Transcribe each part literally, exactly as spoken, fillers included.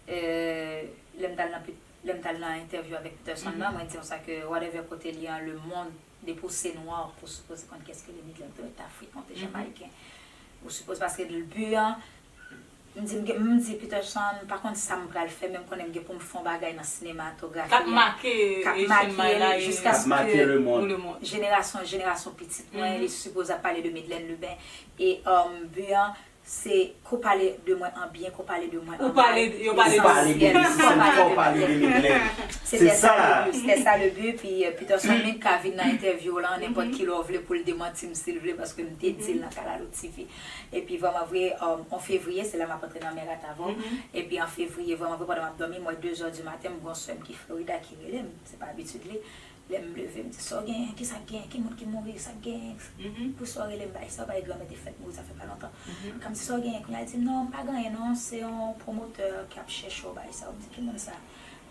Lè m t al nan, lè m t al nan entèvyou avèk Peterson nan, mwen di konsa ke whatever kote l ye an, le monde, depi w se nwa, ou sipoze konn kiyès ki rele Midland, ou te Afrik, ou te Jamayiken. Ou sipoze, paske but an, m di, m di Peterson, m pa konn sa m pral fè, men m konnen m gen pou m fè yon bagay nan sinematografi an k ap make l jiskaske jenerasyon, jenerasyon pitit mwen, li sipoze ap pale de Midland Lubin. E but an, se ke w pale de mwen an byen, ke w pale de mwen an mal, lesansyèl se ke w pale de Midland. Se te sa le but, se te sa le but. Pi Peterson menm ka vin nan entèvyou w lan nenpòt kilè w vle pou l demanti m si l vle, paske m te di l nan Kalalou TV. Epi vrèman vre, an fevriye, se la m ap antre nan Merat avè w. Epi an fevriye, vrèman vre, pandan m ap dòmi, m wè de zè di maten, m gen yon sè m ki Florida ki rele m, se pa abitid li. Lè m leve, m di, "Sa w genyen? Kisa k genyen? Ki moun ki mouri? Sa k genyen? Poukisa w rele m?" Bagay sa, bagay granmè te fèt mouri, sa fè pa lontan. Kan m di, "Sa w genyen?" Kounye a, li di m, "Non, m pa gen anyen non, se yon pwomotè k ap chèche w, bagay sa." M di, "Ki moun sa?"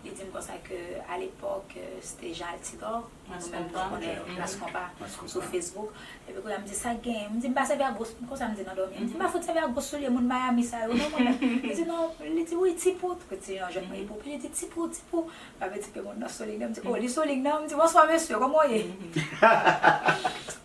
Li di m konsa ke alepòk, se te Jean Altidor, nou menm nou konnen Mas Konpa sou Facebook. Epi kounye a, m di, "Sa k genyen?" M di, "M pa sèvi ak gwo," konsa m di nan dòmi an, m di, "M pa fout sèvi ak gwo soulye moun Miami sa yo non, mwen menm." Li di, "Non," li di, "Wi, Ti Pou," ti yon jèn mwen, Ti Pou, li di, "Ti Pou, Ti Pou." Avèti ke moun nan Soling nan, m di, "Oh, li Soling nan?" M di, "Bonswa mesye, kòman w ye?"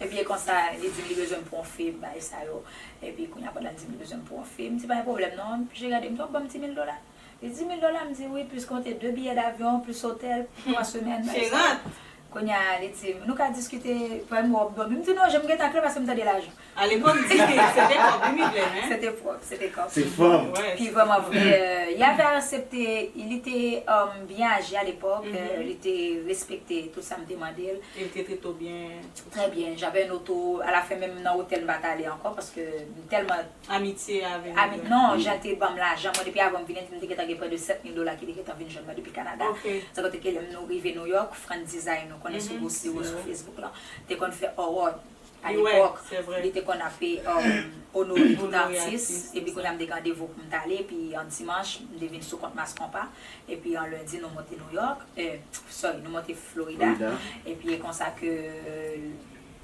Epi e konsa, li di m li bezwen m pou yon fi, bagay sa yo. Epi kounye a pandan l di m li bezwen m pou yon fi, m di, "Pa gen pwoblèm non." Epi je gade, m di, "W ap ban m di mil dola?" Li di, "Di mil dola?" M di, "Wi, plis konte de biyè davyon, plis otèl pou twa semèn, bagay sa yo." Kounye a, li di m, "Nou ka diskite, pral m wè w ap dòmi." M di, "Non, je m gentan klè paske m tande lajan." Alepòk, di, se te kòb, wi, Midlèn, hein? Se te pwòp, se te kòb. Se fanm. Pi vrèman vre, euh, y avè aksepte, li te, um, byen aji alepòk, euh, li te respekte tout sa m te mande l. E l te trete w byen? Trè byen. J'avais une auto, alafen menm nan otèl m pa t ale ankò paske m tèlman... Amitye avè l. Non, jan l te ban m lajan, mwen depi avan m vini, m te gentan gen prè de sèt mil dola ki te gentan vin jwenn mwen depi Kanada. San konte ke lè m nou rive Nouyòk, Fran Design, nou konnen sou Gwo Siwo, sou Facebook lan, te konn fè award. Alepòk, li te konn ap, um, onore tout atis, epi kounye a m te gen randevou pou m t ale, epi an dimanch, m te vin sou kont Mas Konpa, epi an lendi, nou monte Nouyòk, eh, sorry, nou monte Florida, epi e konsa ke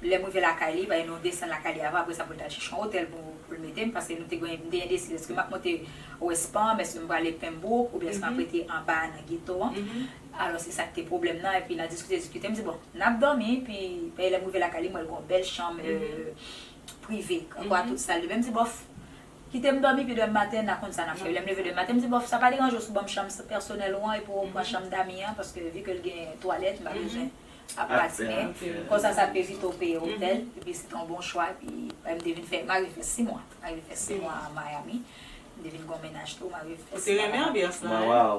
lè m rive lakay li, paske nou desann lakay li avan, apre sa pou l t al chèche yon otèl pou, pou l mete m, paske nou te gen, m te endeside, èske m ap monte West Palm, èske m prale Pembroke, oubyen èske m ap rete anba nan geto an. Alò, se sa k te pwoblèm nan, epi n a diskite, diskite, m di, "Bon, n ap dòmi," epi lè m rive lakay li, m wè l gen yon bèl chanm, euh, prive, ankò a tout sal de byen. M di, "Bòf, kite m dòmi, epi demen maten, n a konn sa n ap fè." Lè m leve demen maten, m di, "Bòf, sa pa deranje w si w ban m chanm pèsonèl ou an, epi w pran chanm Dami an, paske vi ke l gen twalèt, m pa bezwen ap patinen." Konsa, sa ap evite w peye otèl, epi se te yon bon chwa, epi, eh, m te vin fè, m arive fè sis mwa. M arive fè sis mwa a Miami. M te vin gen yon mennaj tou, m arive fè sis mwa la. Ou te renmen anbyans lan, hein? Waw.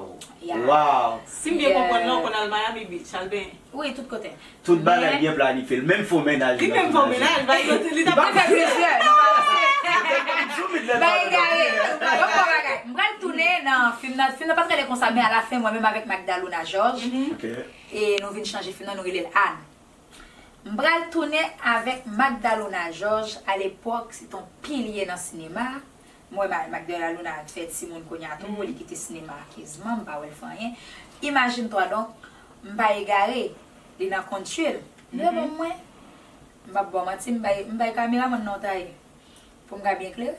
Waw. Si m byen konprann lan, ou konn al Miami Beach, al benyen. Wi, tout kote. Tout bagay byen planifye. Li menm fè yon mennaj. Li menm fè yon mennaj, li t ap fè plizyè, nou pa wè. Bay egare. Yon bon bagay. M pral tounen nan fim nan. Fim nan pa t rele konsa, men alafen, mwen menm avèk Magdalona Georges, e nou vin chanje fim nan, nou rele l Ann. M pral tounen avèk Magdalona Georges, alepòk, se te yon pilye nan sinema. M wè Ma-, Magdalona fè timoun kounye a tou, li kite sinema a kenz mwa, m pa wè l fè anyen. Imagine-toi donc, m pa egare, li nan country l. Li reponn mwen, m p ap ba w manti, m bay, m bay kameramann nan yon taye pou m ka byen klere.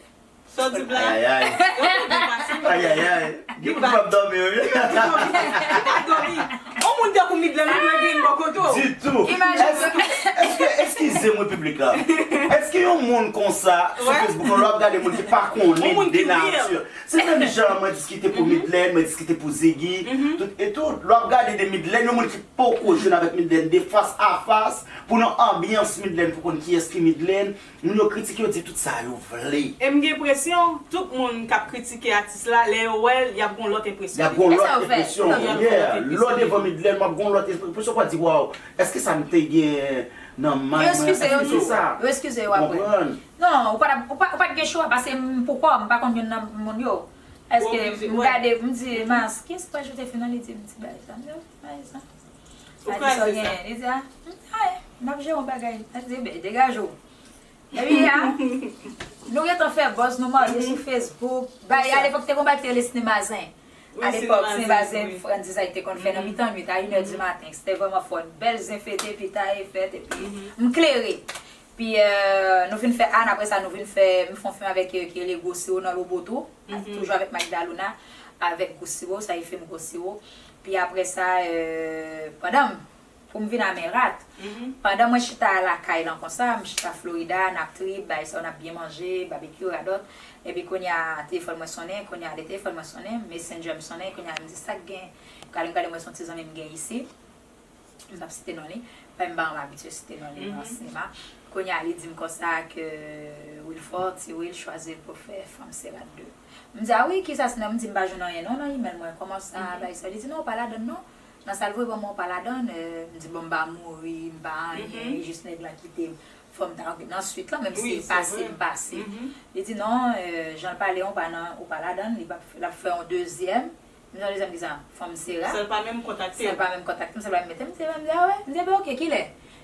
Sa w di la? Ayayay. Ayayay. Gen moun k p ap dòmi, wi. Ki p ap dòmi? Ki p ap dòmi? On moun tankou Midlèn, li dwe gen bò kote w. Ditou. Èske, èske, eskize mwen, piblik la. Èske yon moun konsa sou Facebook, lè w ap gade moun ki pa konnen de nati, se menm jan mwen diskite pou Midlèn, mwen diskite pou Ziggy, tout, e tout. Lè w ap gade de Midlèn, yon moun ki poko jwenn avèk Midlèn de fas a fas, pou nan anbyans Midlèn, pou konn kiyès ki Midlèn, moun yo kritike, yo di tout sa yo vle. E m gen enpresyon, tout moun k ap kritike atis la, lè yo wè l, y ap gen yon lòt enpresyon. Y ap gen yon lòt enpresyon. Yeah. Lè w devan Midlèn, w ap gen yon lòt enpresyon, w ap di, "Waw, èske sa m te gen nan may mwen, èske se sa?" Yo eskize yo apre. Non, ou pa t ap, ou pa, ou pa t gen chwa, paske m, pou kò m, m pa konn youn nan moun yo. Èske m gade, m di, "Mas, kiyès ki pral choute fim nan?" Li di m ti bagay sa. M di, "Bagay sa." Sa di sa w genyen? Li di, "A, m, a, m ap jere yon bagay." Sa di, "Ben, degaje w." Epi a, nou gentan fè buzz, nou marye sou Facebook. Bay, alepòk, te gon bagay ki te rele Sinema Zen. Alepòk, Sinema Zen, Fran Design te konn fè nan mitan nwit, a inè di maten. Se te vrèman fò. Bèl zen fete, epi ta e fèt, epi m klere. Pi, euh, nou vin fè Ann, apre sa, nou vin fè, m fè yon fim avèk, euh, ki rele Gwo Siwo nan Lobo tou. Toujou avèk Magdalona. avèk gwo siwo, sa ki fè m gwo siwo. Pi apre sa, euh, pandan m, pou m vin a men rat, pandan mwen chita lakay lan konsa, m chita Florida, n ap trip, bay sa, n ap byen manje, babekyou, radòt. Epi kounye a, telefòn mwen sonnen, kounye a, lè telefòn mwen sonnen, Messenger m sonnen, kounye a, m di sa k gen. Gade m gade m wè se yon ti zanmi m gen isi. M p ap site non li, paske m pa janm abitye site non li nan sinema. Kounye a, li di m konsa ke Wilfort, Ti Wil chwazi l pou fè Fanm Se Rat de. M di, a wi, kisa se non? M di, m pa jwenn anyen non nan imèl mwen. Kòman sa, bagay sa? Li di, non, ou pa ladann non. Nan sa l voye ban mwen, ou pa ladann. Euh, m di, bon, m pa mouri, m pa anyen, jis nèg la kite m. Fò m ta nan swit lan, menm si l pase, m pase. Li di, non, euh, jan l pale an, ou pa nan, ou pa ladann, li p ap, l ap fè yon dezyèm. M di yon dezyèm kisa? Fanm Se Rat. Sèl pa menm kontakte. Sèl pa menm kontakte m, sèl pa menm mete m, m di, m di, a wè? M di, ebyen, oke, kilè?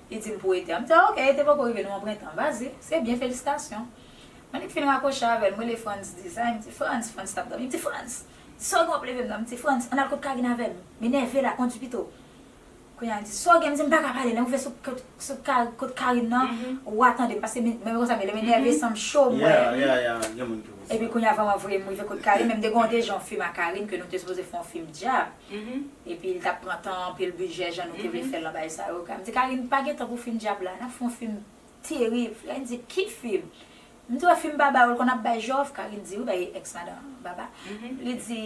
Li di m pou ete. M di, a, oke, ete poko rive, nou an prentan. Vazi, se byen, felisitasyon. Mwen li fin rakwoche avè l, m rele Frantz Design, m di, Frantz, Frantz t ap dòmi. M di, Frantz, di sa w gen w ap leve m nan. M di, Frantz, ann al kot Karine avè m. M enève la, kondui pito. Kounye a, li di, sa w gen? M di, m pa ka pale. Lè m rive sou, sou, sou ka, kot Karine nan, w a tande m. Paske men, men konsa, men lè m enève, san m cho, mwen. Epi kounye a, vrèman vre, m rive kot Karine, men m te gen yon deja yon fim a Karine ke nou te sipoze fè yon fim dyab. Epi li t ap pran tan, anpil bidjè, jan nou te vle fè l nan bagay sa yo. M di, Karine, pa gen tan pou fim dyab la, n ap fè yon fim terib. Karine di, ki fim? M di, wè fim Baba yo, l konn ap bay jòf? Karine di, wi, bay ex madanm Baba. Li di,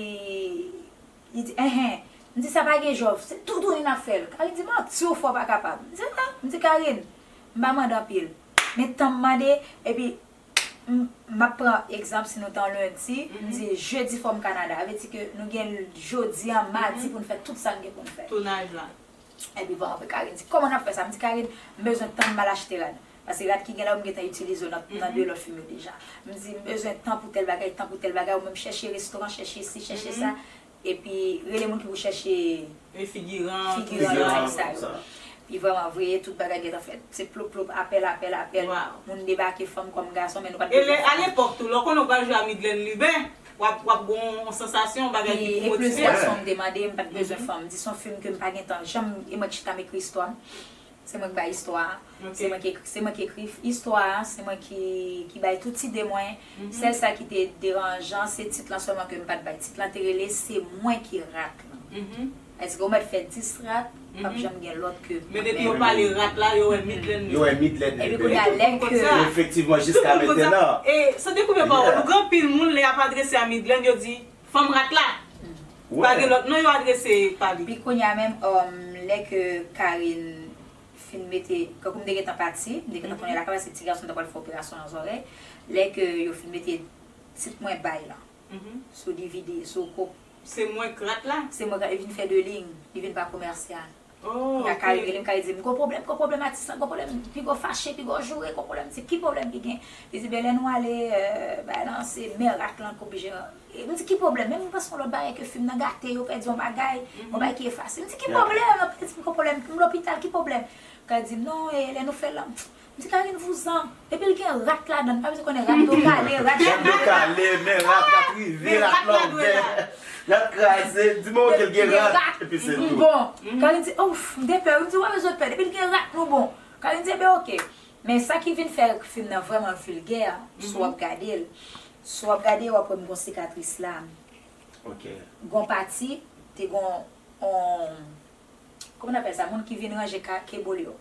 li di, enhen. M di, sa pa gen jòf, se toutouni n ap fè l. Karine di, manti w fè, w pa kapab. M di, a, m di, Karine, m pa mande anpil. Men tan m mande, epi M, m ap pran egzanp, si nou t an lendi, m di jedi fò m Kanada. Sa vle di ke nou gen jodi an, madi pou n fè tout sa n gen pou n fè. Tounaj la. Epi bon, apre Karine di, kòman n ap fè sa? M di, Karine, m bezwen tan m al achte rad. Paske rad ki gen la yo, m gentan itilize yo nan, nan de lòt fim yo deja. M di, m bezwen tan pou tèl bagay, tan pou tèl bagay, ou menm chèche restoran, chèche isi, chèche sa. Epi rele moun ki pou chèche figiran, tout sa yo. Pi vrèman vre, tout bagay gentan fèt. Se plop, plop, apèl, apèl, apèl. Moun debake, fanm kòm gason, men nou pa t bezwen fanm. E alepòk tou, lè w konnen w pral jwe a Midland Lubin, w ap, w ap gen yon sansasyon, yon bagay ki pou motive. Epi, e plis gason m te mande, m pa t bezwen fanm. M di se yon fim ke m pa gentan janm, e mwen ki chita m ekri istwa m. Se mwen ki bay istwa a. Se mwen ki ekri, se mwen ki ekri istwa a, se mwen ki, ki bay tout ide mwen. Sèl sa ki te deranjan, se tit lan sèlman ke m pa t bay. Tit lan te rele Se mwen ki rat lan. Èske ou mèt fè dis rat, p ap janm gen lòt ke mwen. Men depi yo pale rat la, yo wè Midland. Yo wè Midland. Epi kounye a, lè ke efektivman, jiska mentnan. E, san dekoupe pawòl ou, gen anpil moun, lè y ap adrese a Midland, yo di, fanm rat la. Pa gen lòt non yo adrese pa li. Pi kounye a menm, um, lè ke Karine fin mete, kankou m te gentan pati, m te gentan tounen lakay, paske ti gason m ta pral fè operasyon nan zòrèy. Lè ke yo fin mete tit mwen bay lan, sou D V D, sou ko. Se mwen k rat la? Se mwen k rat, li vin fè de liy, li vin pa komèsyal. Kounye a Karine rele m, Karine di m, gwo pwoblèm, gwo pwoblèm atis lan, gwo pwoblèm, pi gwo fache, pi gwo joure, gwo pwoblèm, m di ki pwoblèm ki gen? Li di, ben lè nou ale, euh, bay lan, se mè rat lan k oblije. E m di, ki pwoblèm? Men m panse yon lòt bagay ke fim nan gate, yo pèdi yon bagay, yon bagay ki efase. M di, ki pwoblèm? Li di m, ki pwoblèm? M lopital, ki pwoblèm? Kay di m, non, e lè nou fè l lan. M di, Karine, vouzan. Depi l gen rat ladan l, pa bezwen konnen rat do kale, rat jan do kale, men rat la t rive, rat la ouvè. Rat kraze, di m, oke, l gen rat, epi se tou. Bon, Karine di, ouf, m te pè, m di, w pa bezwen pè, depi l gen rat, nou bon. Karine di, ebyen, oke. Men sa ki vin fè fim nan vrèman vilgè, si w ap gade l, si w ap gade, w ap wè m gon sikatris la. Ok. Gon pati, te gon, on, kòman n apèl sa, moun ki vin ranje ka, kebol yo.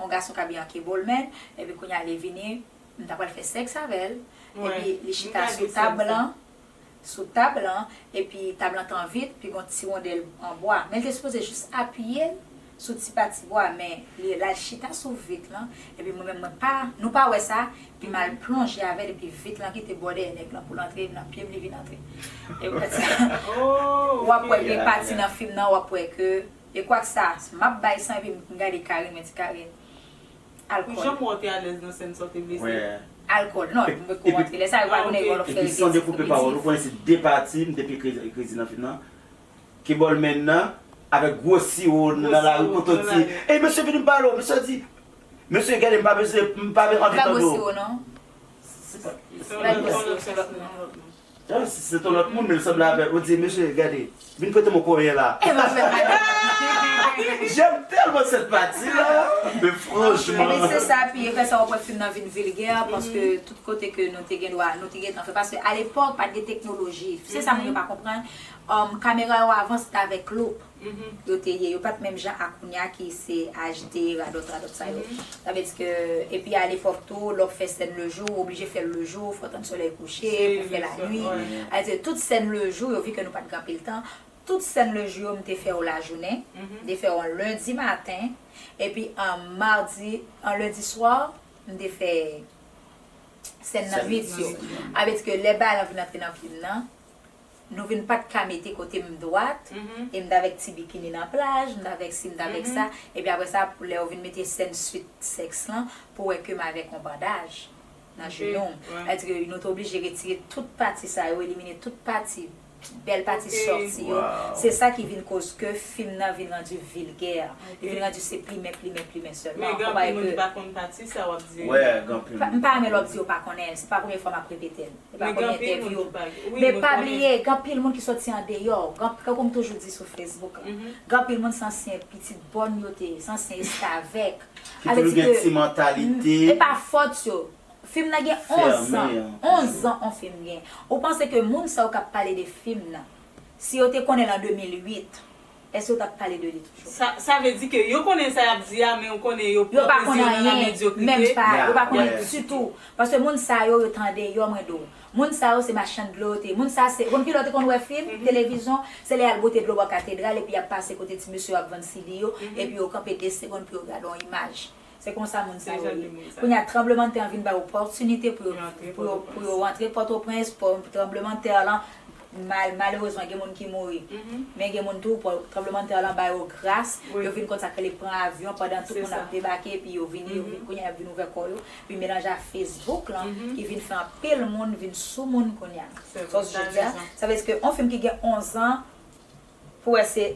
On gason k abiye an kebol, men, epi kounye a li vini, m ta pral fè sèks avè l, epi li chita sou tab lan, sou tab lan, epi tab lan t an vit, pi gon ti wondèl an bwa. Men l te sipoze jis apiye l sou ti pati bwa, men li, l al chita sou vit lan, epi mwen menm, mwen pa, nou pa wè sa, pi m al plonje avè l, epi vit lan kite bò dèyè nèg lan pou l antre, nan pye m li vin antre. E w wè sa. W ap wè gen pati nan fim nan, w ap wè ke, e kwak sa, m ap bay san, epi m gade Karine, mwen di, Karine, alkòl. Ou janm wè w te alèz nan sèn sa w te blese? Alkòl, non, epi m ret kou antre. Lè sa yo pa konnen, yo lòk fè. Epi san dekoupe pawòl, ou konnen se de pati, m te pi krezi, krezi nan fim nan. Kebòlmenn nan, avèk gwo siwo nan lari, kote w di, ey, mesye, vini m pale w, mesye di, mesye, gade, m pa bezwen, m pa anvi tande w. Pa gwo siwo, non. Se pa gwo siwo. Ah, si se te yon lòt moun, men l sanble avè l. Ou di, mesye, gade, vin prete m yon konyen la. J'aime tellement cette partie-là. Men franchman. Ebyen, se sa, pi e fè sa w ap wè fim nan vin vilgè, paske tout kote ke nou te gen dwa, nou te gentan fè. Paske alepòk, pa t gen teknoloji. Se sa moun yo pa konprann. Um, kamera yo avan, se te avèk loup. Yo te ye, yo pa t menm jan ak kounye a ki se H D, radòt, radòt sa yo. Sa vle di ke, epi alepòk tou, lè w ap fè sèn lejou, ou oblije fè l lejou, fò w tann solèy kouche, pou fè lannuit. Sa vle di, tout sèn lejou yo, vi ke nou pa t gen anpil tan, tout sèn lejou yo, m te fè yo lajounen, m te fè yo lendi maten, epi an madi, an lendi swa, m te fè sèn nan nwit yo. Sa vle di ke lè bagay lan vin antre nan fim nan, nou vin pa t ka mete kote m dwat, e m t avèk ti bikini nan plaj, m t avèk si, m t avèk sa, epi apre sa, pou lè yo vin mete sèn swit sèks lan, pou wè ke m avèk yon bandaj nan jenou m. Sa vle di ke nou te oblije retire tout pati sa yo, elimine tout pati, bèl pati sòti yo. Se sa ki vin koz ke fim nan vin randu vilgè. Li vin randu se plimen, plimen, plimen sèlman. Men gen anpil moun ki pa konn pati sa w ap di. M pa renmen lè w ap di yo pa konnen l. Se pa premye fwa m ap repete l. E pa premye entèvyou. Men pa bliye, gen anpil moun ki soti andeyò. Gen, tankou m toujou di sou Facebook la, gen anpil moun se ansyen pitit bòn yo te ye, se ansyen estavèk. Ki toujou gen ti mantalite. E pa fòt yo. Fim nan gen onz an. Onz an on fim gen. Ou panse ke moun sa yo k ap pale de fim nan, si yo te konnen l an de mil uit, èske yo t ap pale de li toujou? Sa, sa vle di ke yo konnen sa y ap di a, men ou konnen yo pran plezi yo nan lamedyokite. Menm pa, yo pa konnen ditou. Paske moun sa yo, yo t andeyò, mwen di w. Moun sa yo, se machann dlo yo te ye. Moun sa, se, ou konn kilè w te konn wè fim, televizyon, se lè y al bwote dlo bò katedral, epi y ap pase kote ti mesye yo ap vann sili yo, epi yo kanpe de segonn pou yo gade yon imaj. Se konsa moun sa yo ye. Kounye a, tranblemanntè an vin bay opòtinite pou yo, pou yo, pou yo rantre Pòtoprens, pou tranblemanntè lan, mal, malerezman, gen moun ki mouri. Men gen moun tou, pou tranblemanntè lan ba yo gras, yo vin konn sa k rele pran avyon pandan tout moun ap debake, epi yo vini, yo vin, kounye a, y ap vin ouvè kò yo, epi melanje a Facebook lan, ki vin fè anpil moun vin sou moun kounye a. Sa w di a, sa vle di ke yon fim ki gen onz an, pou wè se,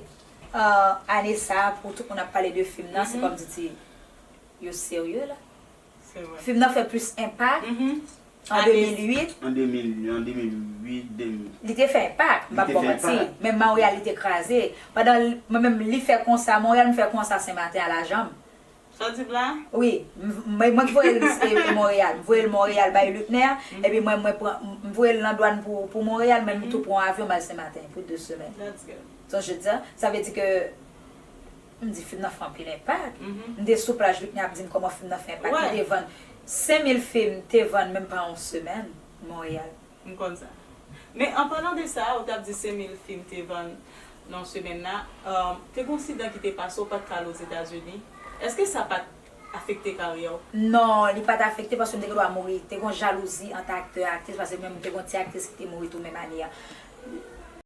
euh, ane sa a, pou tout moun ap pale de fim nan, se kòmsi ti yo serye la. Fim nan fè plis enpak an de mil uit. An de mil, an de mil uit, de mil. Li te fè enpak, m p ap ba w manti. Menm Monreyal, li te kraze. Pandan l, mwen menm, li fè konsa Monreyal, m fè konsa Senmaten a la janm. Sa w di m la? Wi, m, mwen, mwen ki voye l, e, e Monreyal. M voye l Monreyal bay Luckner, epi mwen, mwen pran, m voye l nan dwàn pou, pou Monreyal, men m tou pran yon avyon, m al Senmaten pou de semèn. Sonje di sa, sa vle di ke m di fim nan fè anpil enpak. M te sou plaj, Luckner ap di m kòman fim nan fè enpak. Li te vann senk mil fim, te vann menm pa yon semèn, Monreyal. M konn sa. Men an palan de sa, ou t ap di senk mil fim te vann nan semèn nan, um, te gen yon sidan ki te pase, ou pa t ka al Ozetazini. Èske sa pa t afekte karyè w? Non, li pa t afekte paske m te gen dwa mouri. Te gen jalouzi ant aktè, aktris, paske menm te gen ti aktris ki te mouri tou menm ane a.